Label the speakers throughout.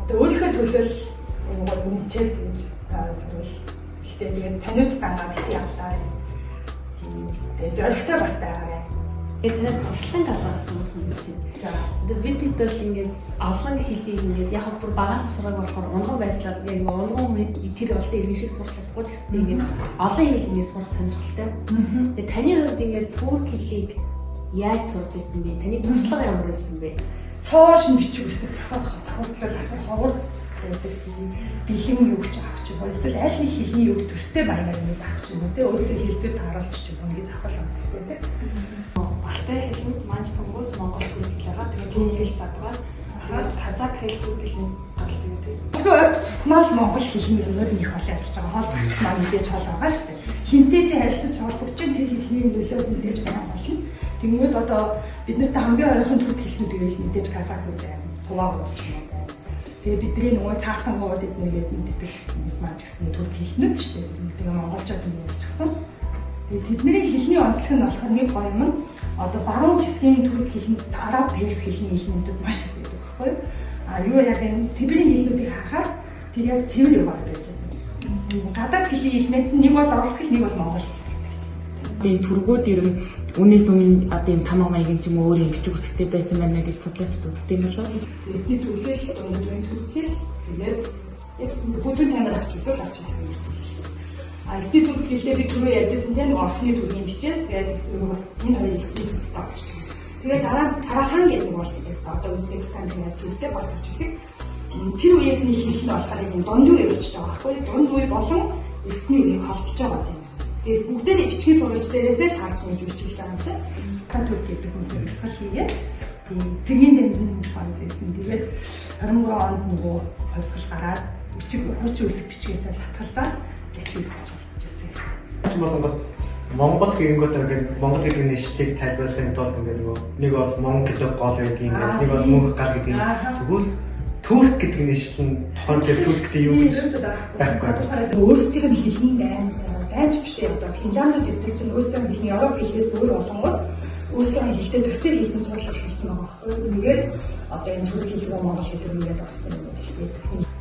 Speaker 1: Одоо өөрийнхөө төлөө л нөгөө үнэчээд гэж сурвал. Гэхдээ тэгээд таниуч дангаа бити явлаа. Тийм. Тэгээд зоригтой бас байгаарай.
Speaker 2: Тэгээд танаас туршлагын талаар асуусан гэж байна.
Speaker 1: За.
Speaker 2: Одоо бид хэд бол ингээд олон хэлийг ингээд яг бүр багаас сураг болохоор унган байдлаар яг унган тэр улсын иргэн шиг сурч чадахгүй ч гэсэн ингээд олон хэл ингээд сурах сонирхолтой. Тэгээд таны хувьд ингээд турк хэлийг яаж сурч ирсэн бэ? Таны туршлага ямар байсан бэ?
Speaker 1: Цоо шин бичиг үсэг сахах тохиолдол асар ховор байдаг. Бэлэн юу гэж авах ч юм уу эсвэл аль нэг хэлний юу төстэй маягаар ингэж авах ч юм уу те өөрийнхөө хэлцүүд тааруулж ч юм уу ингэж авах онцлогтой те.
Speaker 3: Балтай хэлэнд манж тунгус монгол түрк хэл байгаа. Тэгээд тийм хэл задгаа. Тэгээд казак хэл түрк хэлнээс гаралтай гэдэг.
Speaker 1: Тэгэхээр ойрт тусмаа л монгол хэлний юмнууд нь их олон явж байгаа. Хоол тусмаа мэдээж хоол байгаа шүү дээ. Хинтээ чи харилцаж холбогдож тэр хэлний нөлөөд мэдээж байгаа болно. Тэнгүүд одоо бид нартай хамгийн ойрхон түрк хэлнүүд гэвэл мэдээж казакууд байна, туваагууд ч юм уу байна. Тэгээ бидний нөгөө цаатангууд эднэргээд мэддэг хүмүүс маань ч гэсэн түрк хэлнүүд шүү дээ. Тэгээ монголчууд нь явчихсан. Тэгээ тэдний хэлний онцлог нь болохоор нэг гоё юм нь одоо баруун хэсгийн түрк хэлэнд араб перс хэлний элементүүд маш их байдаг байхгүй юу? А юу яг энэ Сибирийн хэлнүүдийг харахаар тэр яг цэвэр яваад байж байгаа. Гадаад хэлний элемент нь нэг бол орос хэл, нэг бол монгол хэл.
Speaker 4: Тэгээд түргүүд ер нь үнээс өмнө одоо юм тамга маягийн ч юм уу өөр юм бичиг үсгтэй байсан байна гэж судлаачид үздэг юм болов уу?
Speaker 1: Эртний түрк хэл, дунд үеийн түрк хэл, тэгээд яг бүдүүн танаар авч үзвэл авч үзсэн. А эртний түрк хэлдээ би түрүү ярьжсэн тийм нэг орхны түргийн бичээс тэгээд энэ хоёрыг эртний түрктэй авчиж байгаа. Тэгээд дараа нь Карахан гэдэг нэг улс байсан. Одоо Узбекистан гэх түрктэй бас авч ирэх. Тэр үеийнхний хэл нь болохоор юм дунд үе болчихж байгаа байхгүй юу? Дунд үе болон эртний үеийг холбож байгаа тийм. Тэгээд бүгдээрээ бичгийн сурвалж дээрээсээ л харж ингэж үйлчилж байгаа юм чинь. Ататүрк гэдэг хүн зурсгал хийгээд цэргийн жанжин фонд байсан. Тэгээд 23 онд нөгөө хувьсгал гараад бичиг хуучин үсэг бичгээсээ татгалзаад латин үсгэж болж ирсэн.
Speaker 5: Болонгот Монгол гэнгүүт ингээд Монгол гэдэг нэшлийг тайлбарлахын тулд ингээд нөгөө нэг бол мон гэдэг гол байдаг юм, нэг бол мөнх гал гэдэг юм. Тэгвэл турк гэдэг нэшлэл нь тухайн дээр турк гэдэг юу гэж байхгүй.
Speaker 1: Өөрсдийнх нь хэлний дайн дайнч биш одоо Финляндууд гэдэг чинь өөрсдийнх нь хэлний Европ хэлээс өөр болонгууд өөрсдийнх нь хэлтэй төстэй хэлний судалж эхэлсэн байгаа байхгүй юу. Тэгээд одоо энэ түрк хэл рүү монгол хэл рүү ингээд болсон юм байна.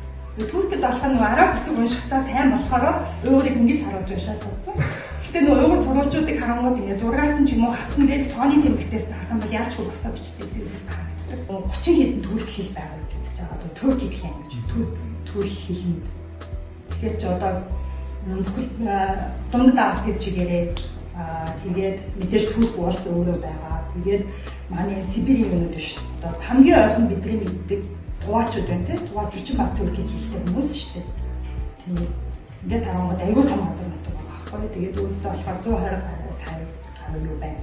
Speaker 1: Туркэд болохоор нөгөө араб үсэг уншихтаа сайн болохоор өөрийг ингэж харуулж уншаа судсан. Гэтэ нөгөө уйгур сурвалжуудыг харангууд ингээд зургаас нь ч юм уу хатсан дээр тооны тэмдэгтээс нь харах юм бол ялч хүү босоо биччихсэн юм харагддаг. 30 хэдэн түрк хэл байгаа гэж үзэж байгаа. Одоо Turkic language, түрк хэлнүүд. Тэгэхээр ч одоо бүхэл дундад Аз төв чигээрээ тэгээд мэдээж түрк улс өөрөө байгаа. Тэгээд манай Сибирийн юмнууд биш. Одоо хамгийн ойрхон бидний мэддэг туваачууд байна тийм. Туваачууд ч бас түркийг хэлдэг хүмүүс шүү дээ. Тэгээд ингээд тарангууд айгүй том газар нутаг байгаа байхгүй. Тэгээд үүсээ болохоор 120 гаруй сая гаруй юу байна.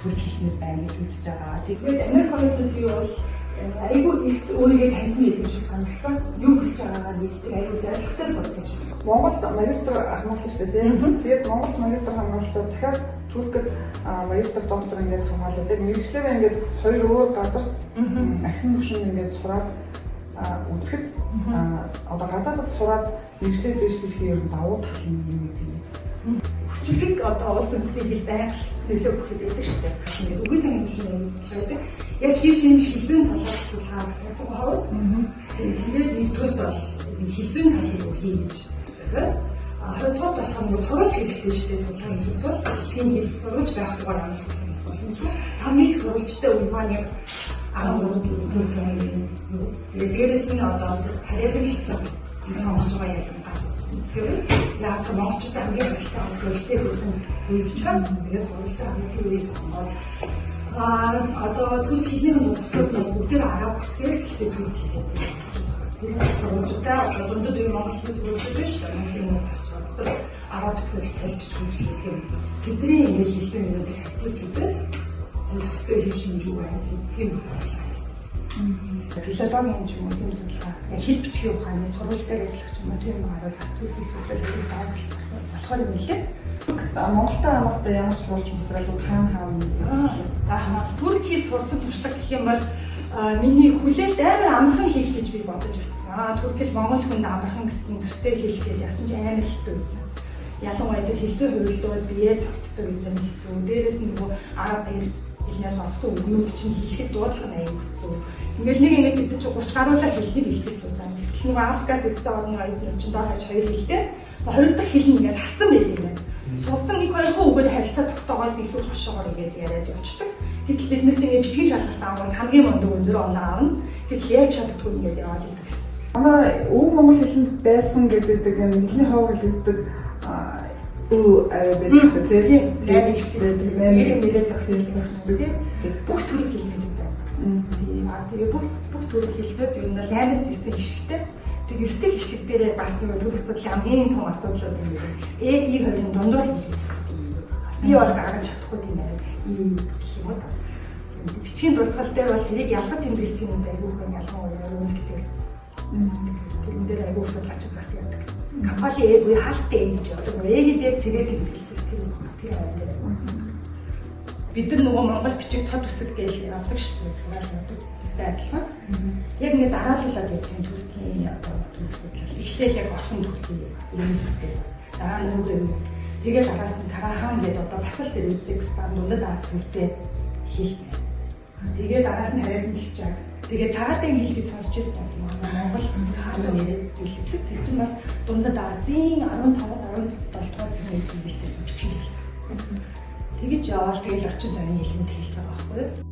Speaker 1: Түрк хэлнүүд байна гэж үзэж байгаа. Тэгээд Америк оюутнуудын бол айгүй их өөрийгөө таньсан гэдэг юм шиг санагдсан. Юу хүсэж байгаагаа мэддэг айгүй зорилготой сурдаг юм шиг.
Speaker 6: Монголд магистр хамгаалсан шүү дээ тийм. Тэгээд Монголд магистр хамгаалчаад дахиад Туркд магистр доктор ингээд хамгаалаад яг мэргэжлээрээ ингээд хоёр өөр газар агсан түвшинд ингээд сураад үзэхэд одоо гадаадд сураад мэргэжлээ дэвшлэхийн ер нь давуу тал нь юу гэдэг юм.
Speaker 1: Хүчирхэг одоо улс үндэсний хэл байгаль нөлөө бүхий байдаг шүү дээ. Ингээд үгийн сангийн түвшинд байдаг. Яг хэл шинж хэлзүүн талаас судалгаа бас хайцгаа хавар. Тэгээд нэгдүгээрт бол хэлзүүн талыг хий гэж зөвхөн. Хоёрдугаарт болохоор нөгөө сурвалж хэрэгтэй шүү дээ. Судалгаа хийхэд бол бичгийн хэл сурвалж байхгүйгээр амар судалгаа хийх боломжгүй. Хамгийн сурвалжтай үе маань яг 13 400 юм юу. Тэгээд дээрэс нь одоо харьяасан хичээл сонгож байгаа яг газар. Тэгэхээр яг монголчуудын хамгийн харилцаа холбоотой байсан үе учраас тэгээд сурвалж байгаа тэр үеийг сонгоод одоо түрк хэлний дуслууд бол бүгдээр араб үсгээр гэхдээ түрк хэлээд байна. Тэр сурвалжуудаа одоо дундад үе монгол хэлний сурвалжууд биш үү? Монголын хүмүүс очоод бусад араб үсгээр тайлж үзэх юм. Тэдний ингээд хэлсэн юмнуудыг харьцуулж үзээд тэр төстэй хэв шинж юу байна тийм судалгаа хийсэн. Филологийн ч юм уу тийм судалгаа, хэл бичгийн ухааны сурвалж дээр ажиллах ч юм уу тийм харуул бас түркийн судалгаа хийх болохоор юм лээ.
Speaker 6: Монголтой хамаатай ямар сурвалж материалууд хаана хаана
Speaker 1: Түрк хэл сурсан туршлага гэх юм бол миний хүлээлт амар амархан хэл гэж би бодож байсан. Түрк хэл монгол хүнд амархан гэсэн төстэй хэл гэж яасан ч амар хэцүү байсан. Ялангуяа тэр хэлцүү хувиллууд биеэ зохицдог гэдэг нь хэцүү. Дээрээс нь нөгөө араб перс Хэлнээс олсон үгнүүд чинь хэлэхэд дуудлага нь аягүй хэцүү. Ингээл нэг ингээд бид чинь 30 гаруйлаа хэлнийг хэлэх сууж байгаа. Гэтэл нөгөө Африкаас ирсэн орны оюутнууд чинь доор хаяж хоёр хэлтэй. Хоёр дахь хэл нь ингээд хассан байх юм байна. Сулсан нэг хоёр хүү үгээр харилцаа тогтоогоод илүү хошоогоор ингээд яриад явчихдаг. Гэтэл бид нар чинь ингээд бичгийн шалгалт авах хамгийн мундаг өндөр оноо авна. Гэтэл яаж чаддгүй ингээд яваад идэг гэсэн.
Speaker 6: Манай өвөг монгол хэлэнд байсан гэдэг юм хэлний хов хэлэгдэг өө арай байдаг шүү дээ тийм.
Speaker 1: 8 шиг нэрээ нэрээ зогсдог тийм. Бүх төрлийн хэлнүүд байна. Тийм. Тэгээ бүх төрлийн хэлнүүд ер нь бол 8-аас 9 хишигтэй. Тэгээ 9 дэх хишиг дээрээ бас нэг төрөх судлалын хамгийн том асуудлууд юм байна. Э и хоёрын дундуур хэлээ. Би бол гаргаж чадахгүй тийм байна. И гэх юм уу. Бичгийн дурсгал дээр бол тэрийг ялгах тэмдэглэсэн юм айгүй их ялангуяа өмнөх дээр. Тэрэн дээр айгүй судлаачид бас яадаг. Кампали э буюу хаалттай э гэж явдаг. Эгийн дээр цэгээр тэмдэглэдэг. Тэр аим дээр. Бид нар нөгөө монгол бичиг тод үсэг гэж явдаг шүү дээ. Сураал явдаг. Тэртэй адилхан. Яг ингэ дараалуулаад явж байгаа төрлийн одоо төрөх судлал. Эхлээл яг орхон төрлийн юм үсэг. Дараа нь өөр юм. Тэгээд араас нь Карахан гэдэг одоо бас л тэр Узбекистан дундад Аз төвтэй хэл байна. Тэгээд араас нь Харизм хөвчаг. Тэгээд цагаатай хэл гэж сонсч байсан юм аа. Монгол цагаатай нэрээр хэлдэг. Тэр чинь бас дундад Азийн 15-аас 17 дугаар зууны хэлжсэн бичиг хэл. Тэгэж яваал тэгэл орчин цагийн хэлэнд хэлж байгаа байхгүй юу?